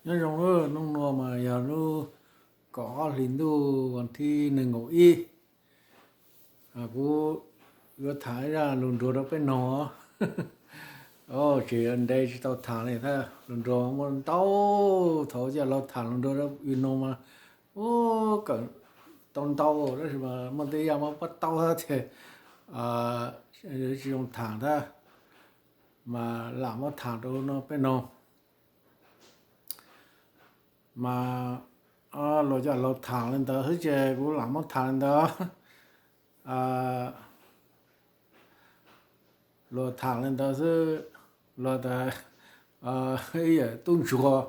Nyob zoo, hnub no mas yog lub kaum ob hlis ntuj vas thib nees nkaum ib. Kuv yuav tham ib zaj lus nruas rau peb noog. Tseem ntev tsis tau tham li thiab, lus nruas muaj ntau. Thaum coj laug tham lus nruas rau peb noog mas, ua, kawm tau ntau, tab sis mas muaj tej yam muab pab tau thiab ces tsis zoo tham thiab, mas lam muab tham rau no peb noog. Mas luag coj laug tham li ntawd xwb ces kuv lam muab tham li ntawd. Luag tham li ntawd xwb, luag tas ib yam tub ntsuag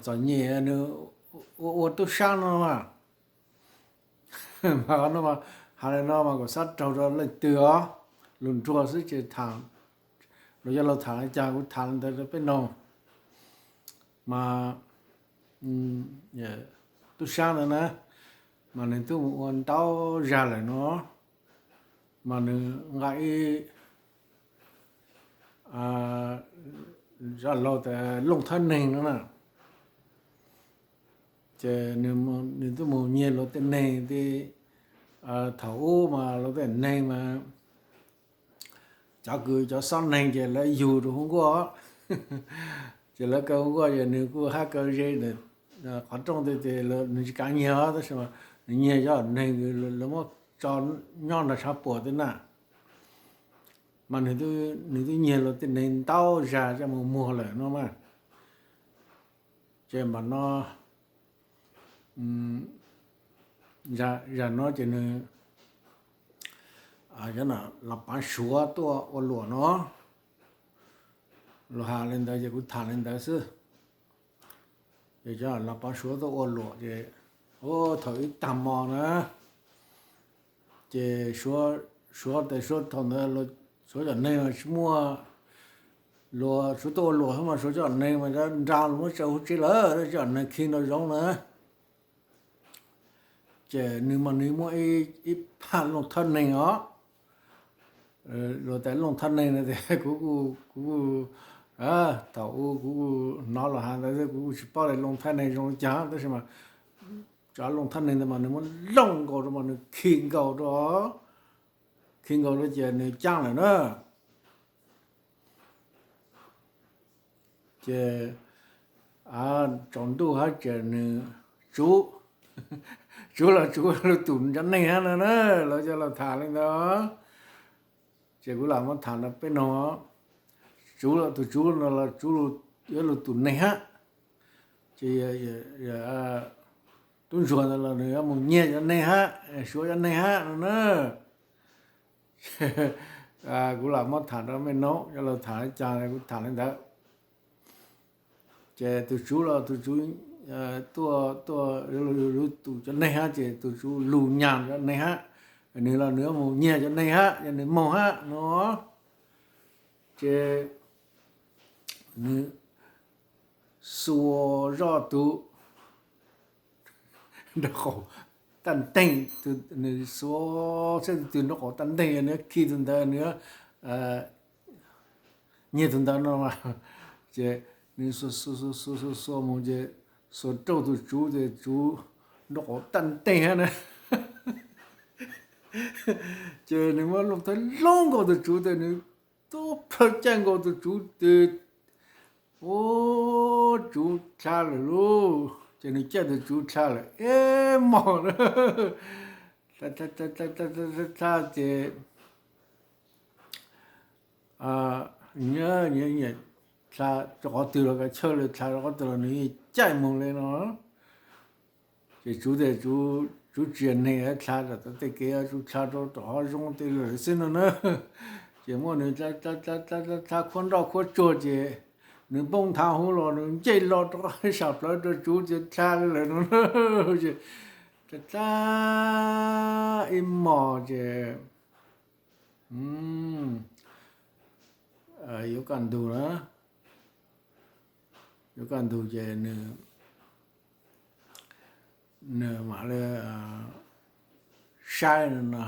txom nyem nws ua ua tub sab no mas, mas no, hais li no mas kuv xav raug rau leej twg os, lus nruas xwb ces tham, luag coj laug tham li cas kuv tham li ntawd rau peb noog. Mas tub sab ntawd na, mas nws twb mus ua ntau zag lawm no, mas nws nqa ib zaj laug tas Looj Thawj Neeg no na. Ces nws twb mus nyiag luag tej neeg, thaum ub mas luag tej neeg mas cov kws cov xob neeg ces lawv yug rau hu nkuaj, ces lawv kaw hu nkuaj ces nws kuj hab kaw ze qhov rooj tej ces nws tsis kav nyiag os, tab sis mas nws nyiag cov neeg lawv muab tso nyob nrog tshav puam tej na. Mas nws twb nyiag luag tej neeg ntau zag coj mus muag lawm no mas. Ces mas no zag no ces nws los pav Suav tuaj ua luam no. Luag has li ntawd ces kuv tham li ntawd xwb. Ces cov los pav Suav tuaj ua luam ces, thaum ib tag hmo na, ces Suav tes Suav thaum ntawd Suav cov neeg mas tsis muaj, luag Suav tuaj ua luam xwb mas Suav cov neeg mas nra los muab tsaws huv tsev lawm, cov neeg khi nraum zoov na. Ces nws mas nws muaj ib phaj Looj Thawj Neeg os. Luag tas Looj Thawj Neeg no tias kuv, kuv, thaum ub kuv hnov luag has ntawd xwb, kuv tsis paub tias Looj Thawj Neeg zoo li cas, tab sis mas cov Looj Thawj Neeg ntawd mas nws muab looj nkaus rau mas nws khi nkaus rau, khi nkaus rau ces nws caaj lawm na. Ces tsaus ntuj hab ces nws tsuv, tsuv los tsuv lug tus cov neeg hab no na, lawv coj lug tham li ntawd. Ces kuv lam muab tham rau peb noog, tsuv los tus tsuv no los tsuv yuav lug tus neeg hab. Ces tub ntsuag ntawd los nws yuav mus nyiag cov neeg hab, Suav cov neeg hab no na. Kuv lam muab tham rau mej noog, coj lug tham li cas kuv tham li ntawd. Ces tus tsuv los tus tsuv tuaj, tuaj yuav lug tus cov neeg hab ces tus tsuv lug nyag cov neeg hab, nws los nws yuav mus nyiag cov neeg hab, yog nws moog hab no. Ces nws xuas zoj tus nraub qaum taj nteeg, nws xuas txheb tus nraub qaum taj nteeg, yog nws khi tus ntawd nws nyiag tus ntawd no. Ces nws xuas xuas xuas xuas xuas mus ces xuas rau tus tsuv ces tsuv nraub qaum taj nteeg hab na. Ces nws muab Looj Thawj Looj nkaus tus tsuv tes nws tub plhaw caij nkaus tus tsuv tes, ua, tsuv dlha lawm lauj. Ces nws caij tus tsuv dlha lawm ib hmos, dlha ces nyiam, nyiam dlha rau qhov twg los kav chawj li, dlha rau qhov twg los nws yeej caij mus li no. Ces tsuv tes tsuv tsis yog neeg dlha, tej kev tsuv dlha rau tom qhov zoo tej lawm xwb no na. Ces muab nws dlha khuab nroj khuab tsuag ces nws npoob nthav huv los nws ncej lo rau sab plawv rau tsuv ces dlha li lawm no. Ces dlha dlha ib hmos ces yuav kaj ntug na, yuav kaj ntug ces nws, nws mam li saib no na,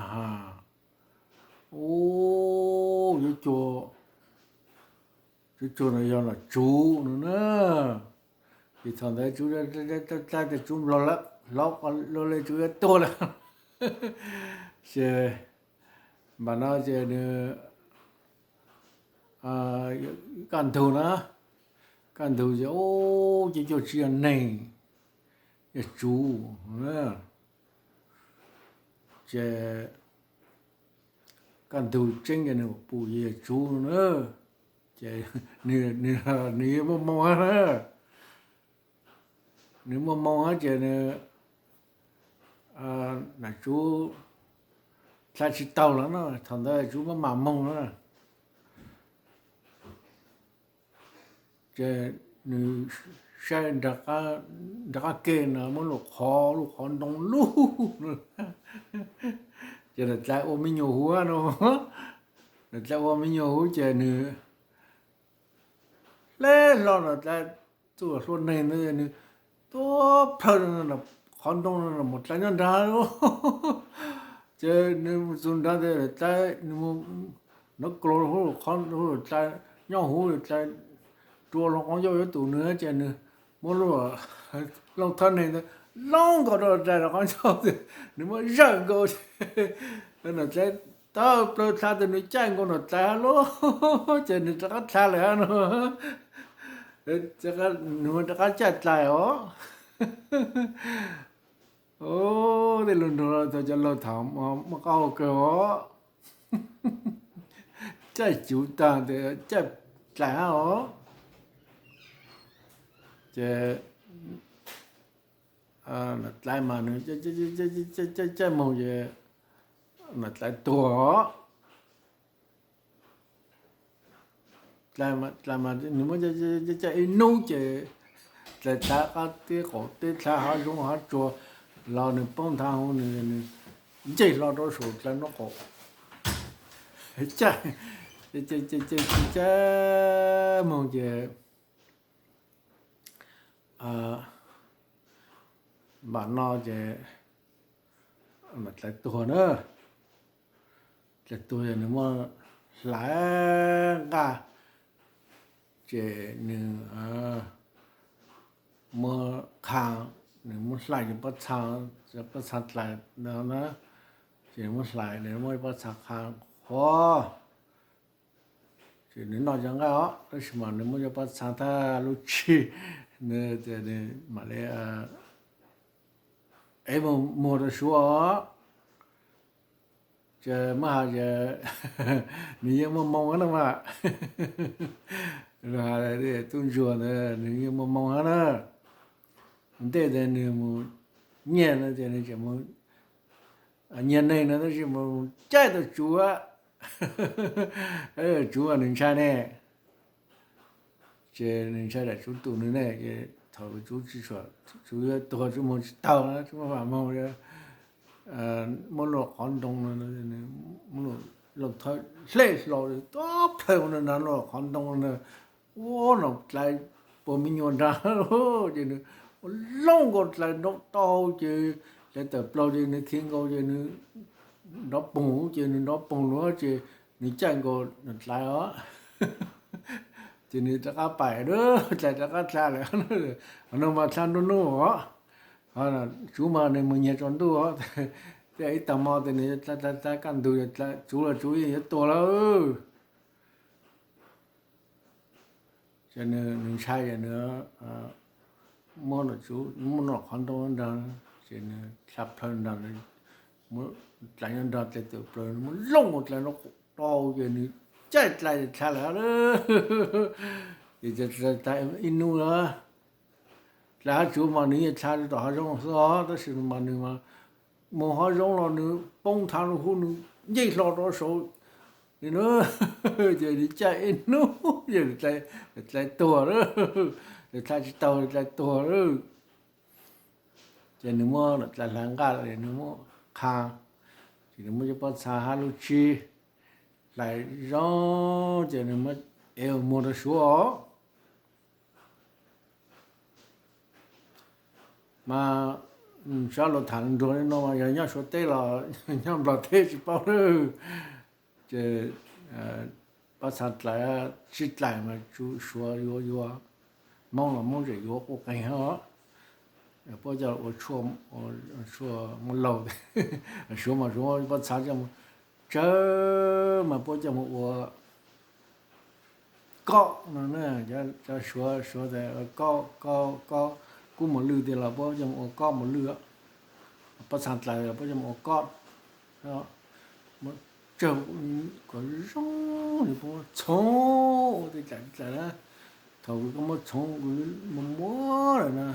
ua, yuav cuag, yuav cuag no yog los tsuv no na. Ces thaum ntawd tsov dlai tias tsov nplog lawm, hlob luaj li tsov yuav tuag lawm. Ces npam no ces nws kaj ntug na, kaj ntug ces ub, ces cov tsis yog neeg, yog tsov. Ces kaj ntug tseeb ces nws pum yog tsov na, ces nws yeej muaj moo na, nws muaj moo ces nws, nam tsov dlai tsis taus lawm na, thaum ntawd tsov maj mam moog na. Ces nws saib nram qab ke na muaj lub qhov, lub qhov ntoo lug, ces nam dlai ua me nyuam huv no, nam dlai ua me nyuam huv ces nws hle hlo nam dlai, txuj hlua neeg ntawd nws tua plhaw qhov ntoo no mus dlai nyob nrad lawm. Ces nws mus txug nrad ces nam dlai, nws mus nov kaus hauv qhov, dlai nyob huv, dlai rua hlo qhov ncauj yuav tum nws ces nws muab lub looj thawj neeg ntawd looj nkaus rau dlai rau qhov ncauj, nws muab zawj nkaus. Nam dlai tawm plaws dlha tas nws caij nkaus nam dlai hab lauj, ces nws rov qab dlha lawm hab no. Nws muab rov qab caij dlai os. Tej lug nrug tau cov laug thaum muaj qab hau kawg os, caij cuv tag tes caij dlai hab os. Ces nam dlai mas nws caij caij moog ces nam dlai tuag os. Dlai mas nws muab caij ib nub ces dlai dlha qab teb qaum teb, dlha hav zoov hav tsuag los nws poob nthav huv, nws ncej hlo rau saum dlai nraub qaum. Caij, caij caij moog ces npam no ces nam dlai tuag na. Dlai tuag ces nws muab hlais nqaj, ces nws muab qha, nws muab hlais cov pob txha, cov pob txha dlai no na, ces nws muab hlais, nws muab pob txha qha qhuav, ces nws noj cov nqaij os, tab sis mas nws muab cov pob txha thab lub tshis, nws mam li ev mus muag rau suav os. Ces muab has ces nws yeej muaj moo hab na mas. Tub ntsuag ntawd nws yeej muaj moo hab na. Ua ntej tes nws mus nyiag no ces nws tseem mus nyiag neeg no tab sis mus caij tau tsuv, tsuv nws ntshai ne. Ces nws ntshai tsam tsuv tum nws ne, ces thaum tsuv tsis, tsuv yuav tuag tsuv moog tsis taug na, tsuv maj mam moog, muab luaj qhov ntoo, muab luaj thawj hleb hlo tuab plhaw ua nrad luaj qhov ntoo na, ua nam dlai puag me nyuam nrad, ces nws ua looj nkaus dlai nraub tau ces dlai tawm plaws ces nws khi nkaus ces nws nrov poog ces nws nrov poog lawm ces nws caij nkaus nam dlai os. Ces nws rov qab pais, dlai rov qab dlha lawm. Qhov no mas dlha nruab hnub os, tsuv mas nws mus nyiag tsaus ntuj os. Thiab ib tag hmo tes nws dlai dlai kaj ntug, tsuv los tsuv yeej yuav tuag lawm. Ces nws ntshai ces nws muab, muab luaj qhov ntoo nrad, ces nws dlha plhaw nrad, muab dlai nyob nrad dlai tawm plaws, muab looj ua dlai nraub qaum rau ces nws caij dlai dlha lawm. Ces dlai ib hnub na, dlai hab tsuv mas nws yeej dlha tom hav zoov xwb os, tab sis mas nws mas mus hav zoov los nws poob nthav huv nws ncej hlo rau saud li na. Ces nws caij ib hnub ces dlai tuag lawm, dlha tsis taug dlai tuag lawm. Ces nws muab dlai hlais nqaj, nws muab qha, ces nws muab cov pob txha hab lub tshis hlais zoo, ces nws muab ev muag rau suav os. Mas sab luag tham nruag li no mas yog nyob Suav teb los nyob Nplog teb tsis paub lawm. Ces pob txha dlai tsis dlai mas tsuv suav yuav yuav. Hmoob los Hmoob tseem yuav quj qeeg os, puab coj ua tshuaj muaj laug, Suav mas Suav pob txha coj mus, tsawg mas puab coj mus ua kob no, cov Suav, Suav tas kob, kob, kob, kub mos lwj tiag los puab coj mus ua kob mos lwj, pob txha dlawg los puab coj mus ua kob, tsawg kom zoo li puab muab txhoov ua tej dlaim tej dlaim na. Thaum kws koj muab txhoov kws muag muag lawm na,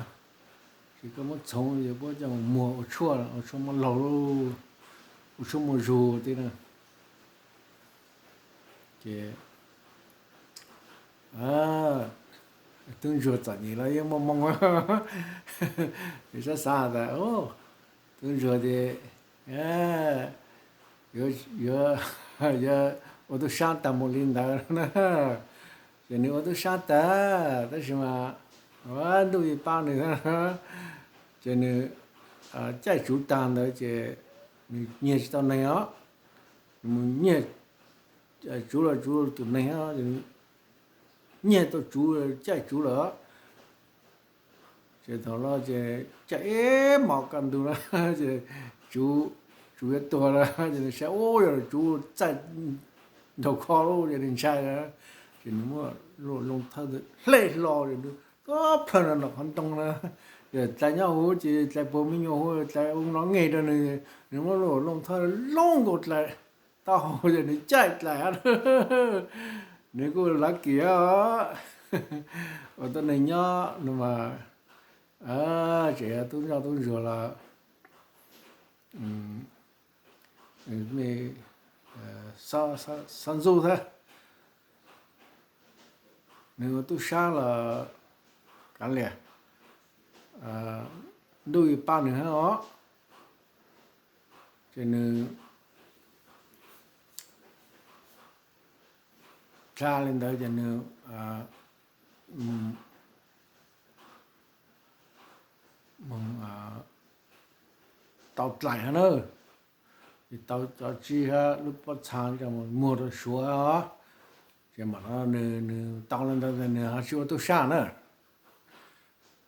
ces koj muab txhoov ces puab coj mus muag ua tshuaj, ua tshuaj muaj laug, ua tshuaj muaj zug tej na. Ces tub ntsuag txom nyem los yeej muaj hmoo, es xav xav tas tub ntsuag ces yuav ua tub sab tag mus li ntawd na. Ces nws ua tub sab tag tab sis mas ntuj yeej pab nws, ces nws caij tsuv tag ntawd ces nws nyiag tsis tau neeg os. Nws mus nyiag tsuv los tsuv tus neeg, nyiag tau tsuv, caij tsuv lawm. Ces thaum no ces caij ib hmos kaj ntug na, ces tsuv, tsuv yuav tuag lawm ces nws saib ub yog tsuv txaij nraum kho lawm ces nws ntshai, ces nws muab lub loo thawj ntawd hle hlo ces nws kob plhawg nram qhov ntoo na. Ces dlais nyob huv ces dlais puag me nyuam huv, dlais ua no nqeg rau nws, nws muab lub loo thawj loob nkaus dlais taub hau ces nws caij dlais. Nws kuj lav kim os, ua tuab neeg nyob no mas tseem yog tub ntsoj tub ntsuag los xob ntxub thiab. Nws ua tub sab los kav liam, ntuj yeej pab nws thiab os. Ces nws dlha li ntawd ces nws mus tau dlaim thiab na, ces tau cov tsib hab lub pob txha coj mus muag rau Suav. Ces mam no nws tau li ntawd nws ho tsis ua tub sab na,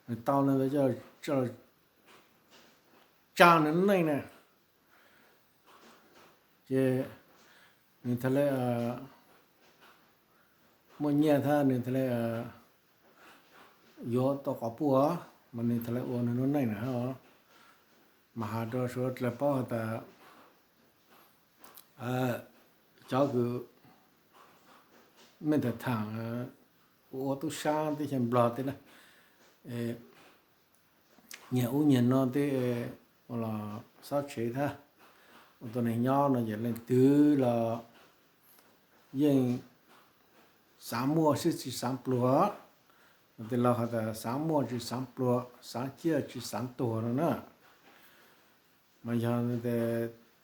nws tau li ntawd coj tsa nws lub neej na. Ces nws thiaj li muaj nyiaj thiab nws thiaj li yuav tau qhov puj mas nws thiaj li ua nws lub neej na. Mas has rau sawv daws paub has tas cov kws mej tham tham ua tub sab teb chaws Nplog tej na, nyiag ub nyiag no tej ua los xob tshev thiab. Ua tus neeg nyob no ces leej twg los yeej xav muaj xwb tsis xav pluag. Tej laus has tas xav muaj tsis xav pluag, xav ciaj tsis xav tuag no na. Mas yog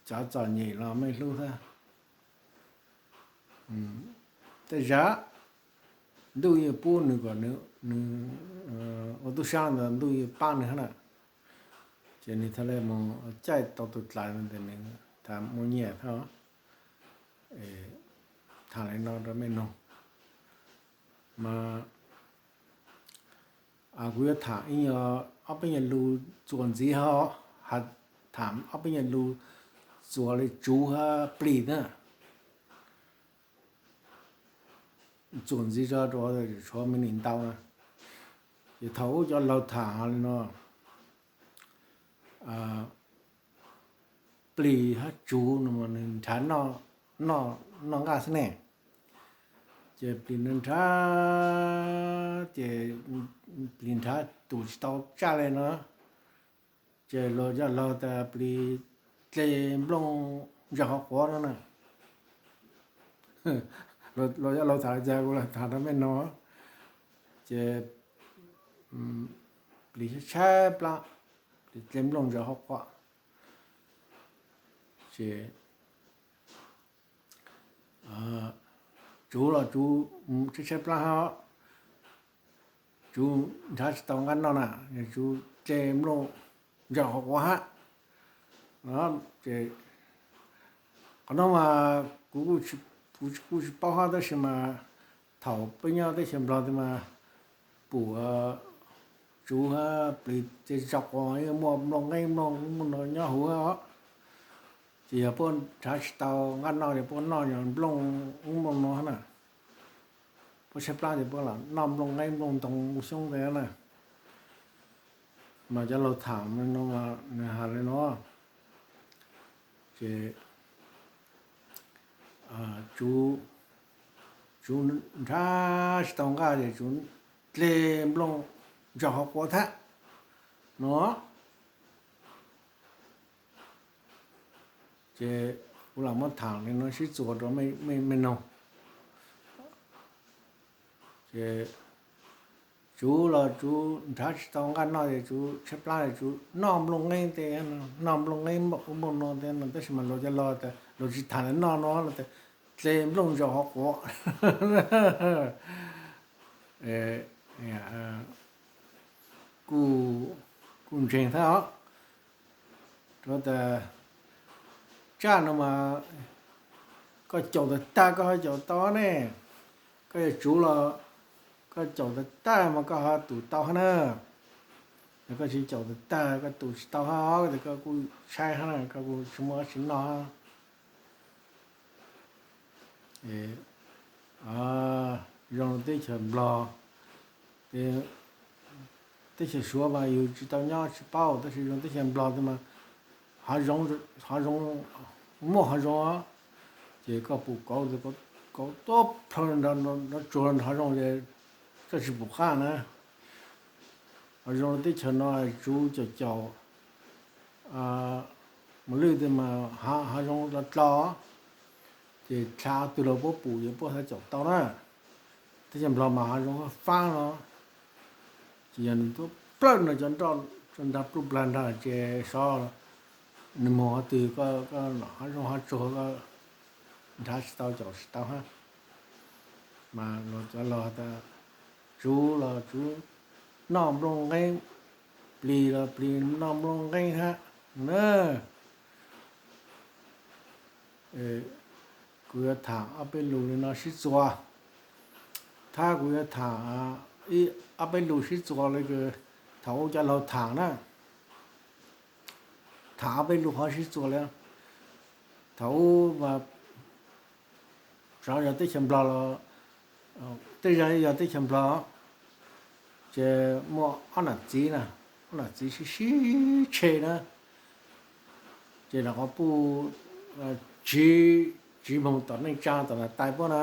cov txom nyem los mej hlub thiab. Tej zag ntuj yeej pub nws kom nws ua tub sab ntawd ntuj yeej pab nws thiab na. Ces nws thiaj li mus caij tau tus dlais ntawd nws thiaj muaj nyiaj thiab. Tham li no rau mej noog. Mas kuv yuav tham ib nyuag ob peb nyuag lus txuas ntxiv ho, tham ob peb nyuag lus txuas li tsuv hab plis na. Txuas ntxiv tso rau tshuav me ntsis ntau na. Ces thaum ub cov laug tham li no, plis hab tsuv no nws nrhav noj nqaj xwb ne. Ces plis nrhav, ces plis nrhav tus tsis tau tsaj li no, ces luag cov laug tas plis tle nplooj ntsaws hauv quav no na. Luag cov laug tham li cas kuv lam tham rau mej noog. Ces plis tshaib tshaib plab, plis tle nplooj ntsaws hauv quav, ces tsuv los tsuv tshaib tshaib plab hab, tsuv nrhav tsis tau nqaj noj na, tsuv tle nplooj ntsaws hauv quav hab. Ces qhov no mas kuv kuj tsis paub hab tab sis mas thaum peb nyob teb chaws Nplog tias mas pum, tsuv hab plis tej zog quas muaj nplooj nqeeb nplooj no nyob huv os. Ces yog puab nrhav tsis tau nqaj noj ces puab noj nplooj nqeeb nplooj no na. Puab tshaib plab ces puab lam noj nplooj nqeeb nplooj ntoo xyoob ntawd na. Mas cov laug tham no, nws has li no, ces tsuv, tsuv nrhav tsis tau nqaj ces tsuv dleg nplooj ntsaum hauv quav thab no. Ces kuv lam muab tham li no sib txuas rau mej noog. Ces tsuv los tsuv nrhav tsis tau nqaj noj ces tsuv tshaib plab es tsuv noj nplooj nqeeb tej, noj nplooj nqeeb nplooj no tej no, tab sis mas luag cov laug tas luag tsis tham li noj no, luag tas dleg nplooj ntsaum hauv quav. Kuj ntseeg thiab os. Rau tas tsaj no mas koj caum tag tag koj ho caum tau ne. Koj yog tsuv los koj caum tag tag mas koj ho tum tau hab na. Yog koj tsis caum tag tag koj tum tsis tau hab, koj kuj tshaib hab na, koj kuj tsis muaj dab tsi noj hab. Zoo teb chaws Nplog, teb chaws Suav mas yus tsis tau nyob tsis paub, tab sis zoo teb chaws Nplog mas hav zoov, hav zoov, muaj hav zoov, ces koj pum kauv, kauv tuab plhaw nrov tsuag nrov hav zoov ces koj tsis pum qab na. Hav zoov teb chaws no tsuv caum caum mos lwj tej mas hav zoov dlo dlo, ces dlha twg los puab pum ces puab thiaj caum tau na. Teb chaws Nplog mas hav zoov faab no, ces yog nws tuab plawg no cov nroj nrag pluj plag nrag ces sov nws moog qhov twg, hav zoov hav tsuag koj nrhav tsis tau caum tsis tau hab. Mas luag cov laug tas tsuv los tsuv noj nplooj nqeeb, plis los plis noj nplooj nqeeb hab na. Kuv yuav tham ob peb lus li no sib txuas, thab kuv yuav tham ob peb lus sib txuas li kws thaum ub cov laug tham na. Tham ob peb lus qhov sib txuas li, thaum ub mas tsob yog teb chaws Nplog los, tej zag yog teb chaws Nplog, ces muaj ob nam txiv na, ob nam txiv sib sib tshe na, ces rov qab puj tsiv, tsiv moog tom neej tsaa tom nam tais puab na,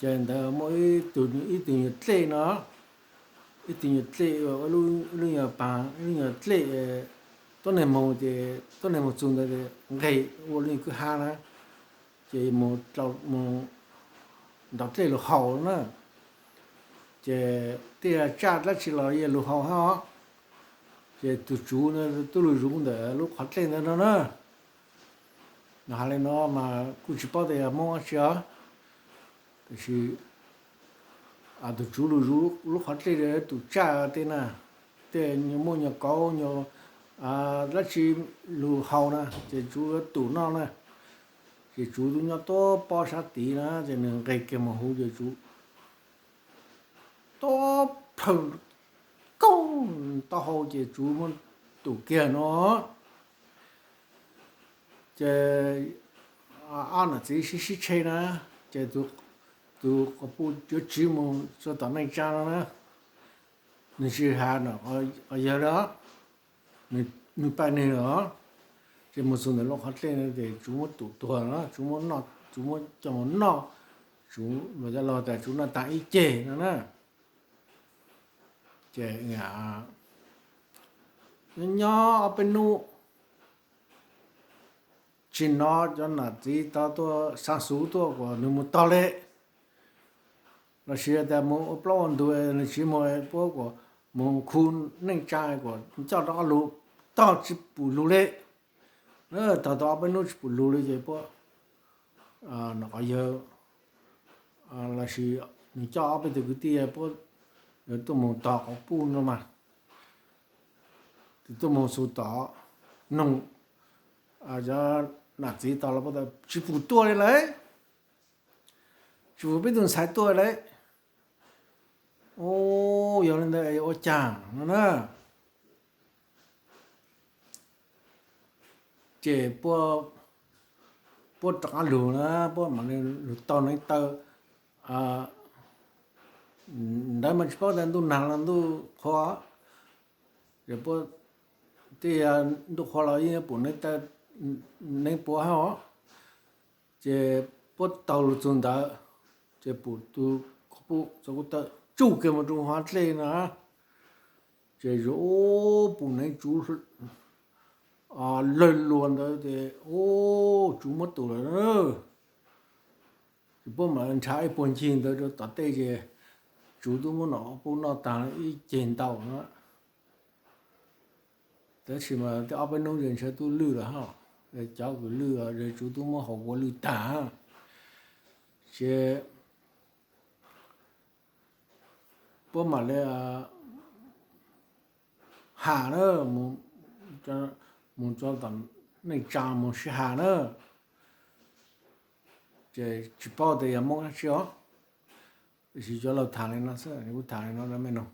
ces ntawd muaj ib tug, ib tug nyuag dlej no, ib tug nyuag dlej, ib lub nyuag paag, ib lub nyuag dlej, tuab neeg moog ces tuab neeg moog txug ntawd nqeg ua lub nyuag kwj ha na, ces moog ntaus dlej lug haus na, ces tej zag tsaj dlaab tsi los yeej lug haus hab os. Ces tug tsuv no tuaj lug zuv ntawm lub qhov dlej ntawd no na. Nws has li no mas kuj tsis paub tias yog Hmoob dab tsi os, tab sis tug tsuv lug zuv lub qhov dlej, tug tsaj tej na, tej nyuag muaj nyuag kauv nyuag dlaab tsi lug haus na, ces tsuv yuav tum noj na, ces tsuv tub nyob tuab pob sab tid na, ces nws nqeg kiag moog huv ces tsuv tuab plhaw kaub taub hau ces tsuv muab tum kiag no. Ces ob nam txiv sib sib tshe na, ces tug quas puj yuav tsiv moog txug tom neej tsaa no na, nws tsis has qhov yawg li, nws paj neeg lawm, ces moog txug ntawm lub qhov dlej no ces tsuv muab tum tuag na, tsuv muab noj, tsuv muab coj moog noj, tsuv, luag cov laug tas tsuv noj taag ib ceg no na. Ces nyob nyob ob peb nub, tsim no cov nam txiv tau tuaj xaav xuv tuaj kuas nws moog tog le, lossis tas moog ua plaub ua ntug nws tsis moog, puab kuas moog khu neej tsaa kuas coj rov qab lug, tog tsis pum lug le. Tog tau ob peb nub tsis pum lug le ces puab nws qhov yawg lossis nws coj ob peb tug kwv tij puab tuaj moog tog quas puj no mas, ces tuaj moog txug tom noog, cov nam txiv tau los puab tas tsis pum tuaj le lawm, tsis pum peb tug ntxhais tuaj le. Ub, yog li ntawd ua cas no na? Ces puab rov qab lug na, puab mam li lug taug neev taw ntawd mas tsis paub tas ntuj nag los ntuj qhua. Ces puab tej ntuj qhua los yeej pum neev puav hab os. Ces puab taug lug txug ntawd, ces pum tus quas puj txua kuj tawm tsuj kiag moog rua huv dlej na. Ces zuag pum neev tsuv lawg luas ntawd ces ub, tsuv muab tum lawm na. Ces puab mam nrhav ib puag ncig ntawd rua tom tej ces tsuv tub muab nom quas puj noj taag ib ceg ntau na. Tab sis mas tej ob peb nub ces ntshe tub lwj lawm hab, cov kws lwj tsuv tub muab haus ua lwj taag. Ces puab mam li has na, moog rua tom neej tsaa moog sib has na. Ces tsis paub tas yog Moob dlaab tsi os, tab sis cov laug tham li no xwb, kuv tham li no rua mej noog.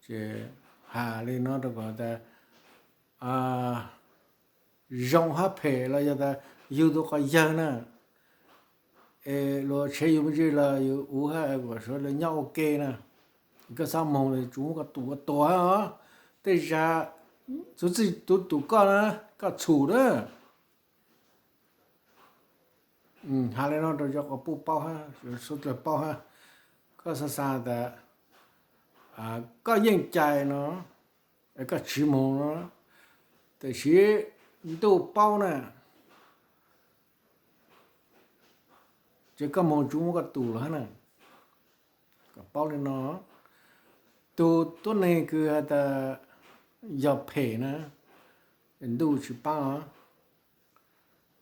Ces has li no rua kom tas zoo hab phem los yog tas yug tug quas yawg na, es luas tshev yug me ntsis los yug ua hab kuas suav le nyob ua ke na. Koj xob moog tsuv muab koj tum koj tuag hab os. Tej zag tsuv txij tug tum koj na, koj txhum na. Has li no rau cov quas puj paub hab, suav dlawg paub hab. Koj xaav xaav tas koj yeej cai no, koj tsis moog no, tab sis ntuj paub na, ces koj moog tsuv muab koj tum lawm hab na. Kom paub li no, tug tuab neeg kws has tas yog phem na, ntuj tsis paab os,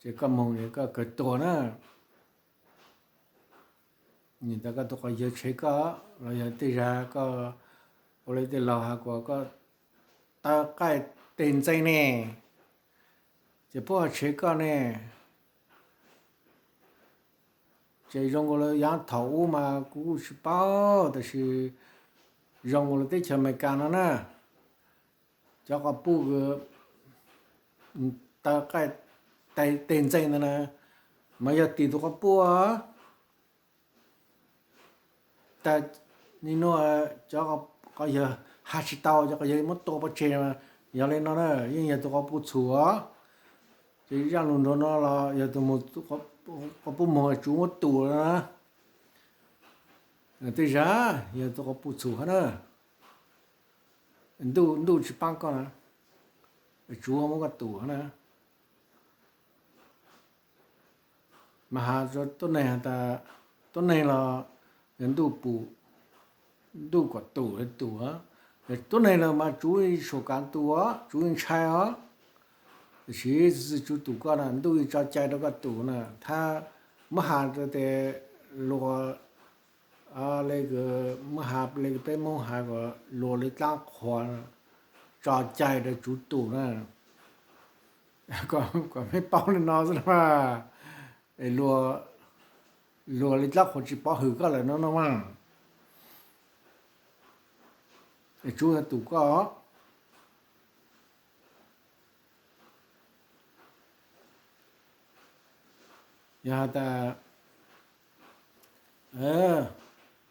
ces koj moog koj kawg tuag na. Nim tas koj tug quas yawg tshev koj los yog tej zag koj ua li tej laug has kuas koj taw qaij tes ntxees ne, ces puab ho tshev koj ne. Ces zoo nkaus li yav thaum ub mas kuv kuj tsis paub, tab sis zoo nkaus li teb chaws Amelikas no na, cov quas puj kws taw qaij tes ntxees ntawd na, mas yog tim tug quas puj tas nim nuav cov quas yawg has tsis tau, cov quas yawg muab tua pov tseg, yog li no na yeej yog tug quas puj txhum os. Ces zaj lug nrug no los yog tug quas puj moog tsuv muab tum na. Tej zag yog tug quas puj txhum hab na, ntuj tsis paab koj na, tsuv muab koj tum hab na. Mas has tuab neeg has tas, tuab neeg los yog ntuj pum, ntuj kom tum tum, tuab neeg los mas tsuv suam kav tus, tsuv ntshai os. Tab sis txwv tsuv tum koj na, ntuj tso cai rau koj tum na, thab muab has rau tes luas le, muab has le peb Moob has kom luas li dlaab qhuas tso cai rau tsuv tum na. Kom mej paub li no xwb na, luas li dlaab qhuas tsis pov hwm koj lawm no no mas, tsuv tum koj. Yog has tas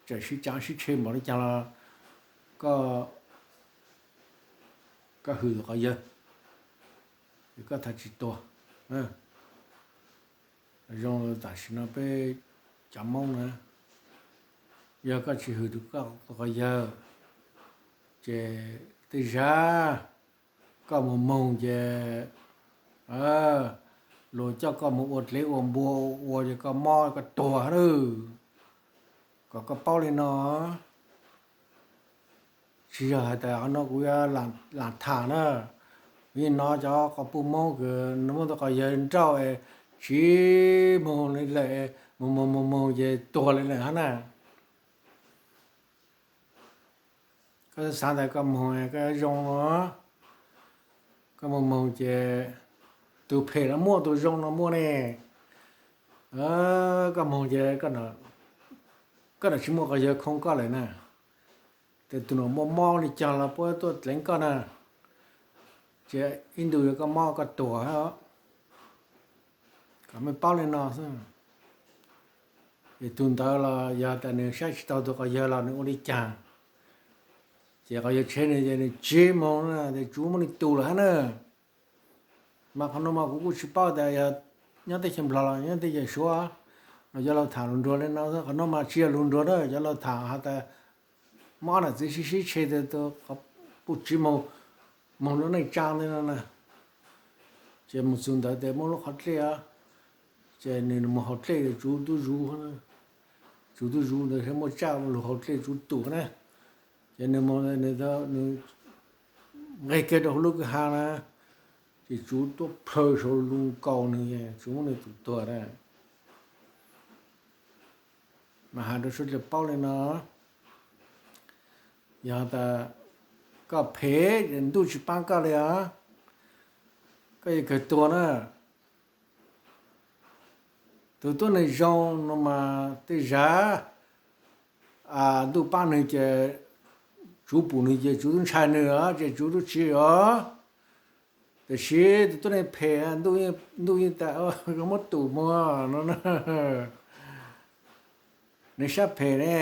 tseem sib caav sib tshe npaum li caag los koj hwm tus quas yawg, koj tham tsis tuag. Zoo tam sim no peb cov Moob na, yog koj tsis hwm tus quas yawg, ces tej zag koj mus moog ces luas coj koj mus ua dlev ua npua ua ces koj mob koj tuag lawm. Kom koj paub li no, tsis yog has tas qhov no kuv yuav lam tham na. Kuv yeej nov cov quas puj Moob kws muab tus quas yawg nrauj es tsis moog li lawm, moog moog moog moog ces tuag li lawm hab na. Koj xaav tas koj moog koj zoo no, koj moog moog ces tus phem los muaj tus zoo los muaj ne. Koj moog ces koj koj tsis muaj qhov yawg khoo koj lawm na, ces tus no muaj mob li cas los puab tuaj dleev koj na, ces ib ntus yog koj mob koj tuag os. Kom mej paub li no xwb. Ces tus ntawd los yog tas nws saib tsis taus tus quas yawg los nws ua li cas, ces quas yawg tshev nws ces nws tsiv moog na, ces tsuv muab nws tus lawm hab na. Mas qhov no mas kuv kuj tsis paub tas yog nyob teb chaws Nplog los nyob teb chaws Suav, los cov laug tham lug nruag li no. Qhov no mas tsis yog lug nruag na, cov laug tham has tas muaj ob nam txiv sib sib tshev tas tus quas puj tsiv moog, moog lub neej tsaa ntawd no na. Ces moog txug ntawd tes muab lub qhov dlej, ces nws moog haus dlej, tsuv tub zuv, tsuv tub zuv ntawd muaj tsaj lug haus dlej tsuv tus na. Ces nws moog, nws nqeg kiag rau hauv lub kwj ha na, ces tsuv tuaj plhaw saum lub nkaus nws, tsuv muab nws tus tuag na. Mas has rau suav dlawg paub li no, yog tas koj phem ces ntuj tsis paab koj li os, koj yuav kawg tuag na. Tus tuab neeg zoo no mas tej zag ntuj paab nwg ces tsuv pum nwg ces tsuv tub ntshai nwg os, ces tsuv tub tsiv os. Tab sis tus tuab neeg phem ntuj yeej tas muab tus moog no na. Nws sab phem ne,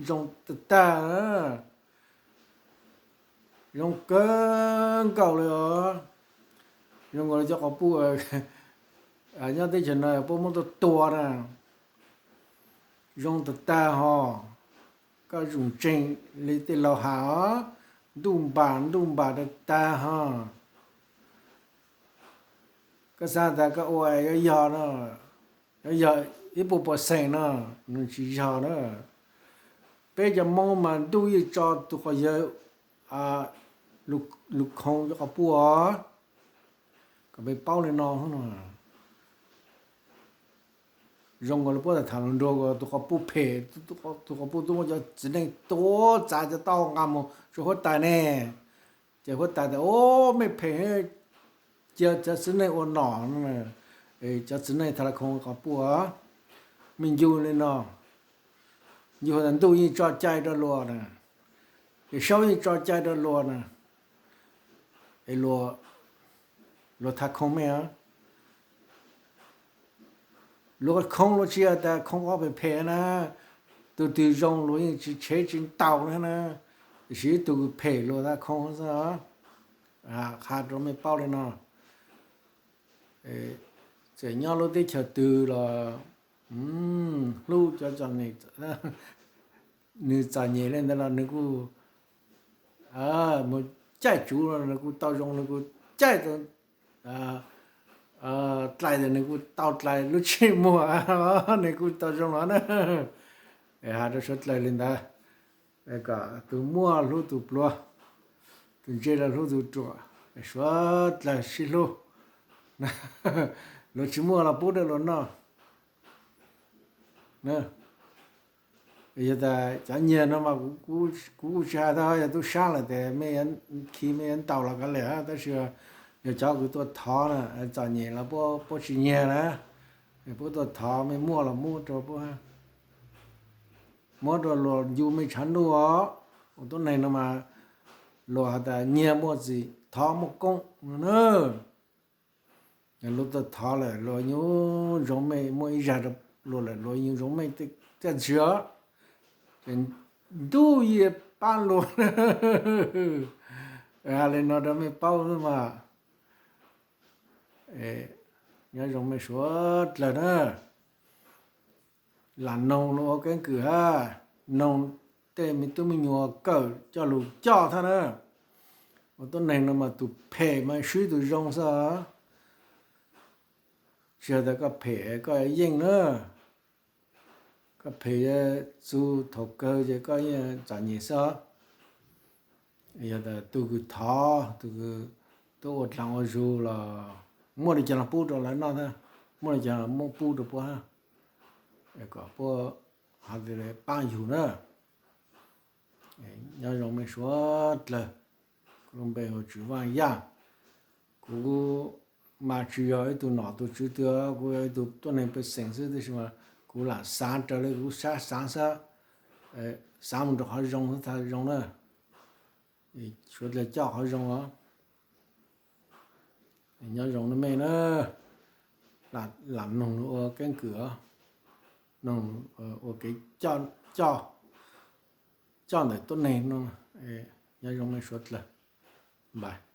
zoo tag tag, zoo kawg nkaus li os. Zoo nkaus li cov quas puj nyob teb chaws no puab muab tuaj tua na. Zoo tag tag hos, koj zoo tsees li tej laug has os, ntuj npam ntuj npam tag tag hos. Koj xav tas koj ua yuav yog no, yuav yog ib puas percent no, nws tsis yog na. Peb cov Moob mas ntuj yeej tso tus quas yawg lug khoo cov quas puj os. Kom mej paub li no, zoo nkaus li puab tham tham lug nruag tus quas puj phem, tus quas puj tub muab cov txiv neej tuav txav cov taub hau nqa mus rua huab tais ne. Ces huab tais tas, Au, mej phem, cia cov txiv neej ua nom. Cov txiv neej tha la khoo quas puj, mej ncu li no, ncu tas ntuj yeej tso cai rau luas na, es saub yeej tso cai rau luas na, es luas tha khoo mej. Luas khoo luas tsis tas khoo qhov phem phem na, tus twg zoo luas yeej tsis tshev tsis ntaus na, tiam sis ib tug phem luas tha khoo xwb. Qha rau mej paub li no, txawm nyob lub teb chaws twg los hlub cov txom nyem, nws txom nyem li ntawd los nws kuj mus caij tsuv los nws kuj tau zoo, nws kuj caij dlais tas nws kuj tau dlais lub tsheb muag, nws kuj tau zoo no na. Has rau suav dlawg li ntawd, kom tus muaj hlub tus pluag, tus ntse los hlub tus ruam, suav dlawg sib hlub. Luag tsis muaj los pub rau luag noj. Yog tas cov nyiag no mas kuv kuj tsis has, yog tub sab lawm tes mej khi mej yuav ntaus los kav liam, tab sis yog cov kws tuaj thov na, txom nyem los puab tsis nyiag na, puab tuaj thov mej muaj los muab rau puab, muab rau luag ncu mej tshav ntuj os. Ua tuab neeg no mas luag has tas nyiag muaj txim, thov muaj koob na. Luag tuaj thov lawm luag nyuj zoo mej, muaj ib zag rau luag lawm luag nyuj zoo mej tiaj ntxhias, ces ntuj yeej pab luag. Has li no rau mej paub xwb mas. Nyob zoo mej suav dlawg na. Lam noog luag ua keeb kwm hab, noog tej me tub me nyuam kawm coj lug coj thab na. Ua tuab neeg no mas tus phem mas swb tus zoo xwb. Tsis yog tas koj phem koj yeej na, koj phem txug thaum kawg ces koj yeej txom nyem xwb. Yog tas tug kws thov, tug kws tuaj ua dlaag ua zug los muaj li cas los pub rau lawv noj, muaj li cas muab pub rau puab hab, kom puab ho pab yug na. Nyob zoo mej suav dlawg, kuv lub npe hu Tswv Vaaj Yaaj, kuv mas tsis yog ib tug nom tus tswv twg, kuv yog ib tug tuab neeg pej xeem xwb, tab sis mas kuv lam xav raws li kuv sab xav xwb, xav mus rau qhov zoo xwb thiaj zoo na. Suav dlawg coj qhov zoo os. Nyob zoo nej na, lam mloog ua keeb kwm os, mloog ua kev coj ntawm tuab neeg no. Nyob zoo nej suav dlawg, npais.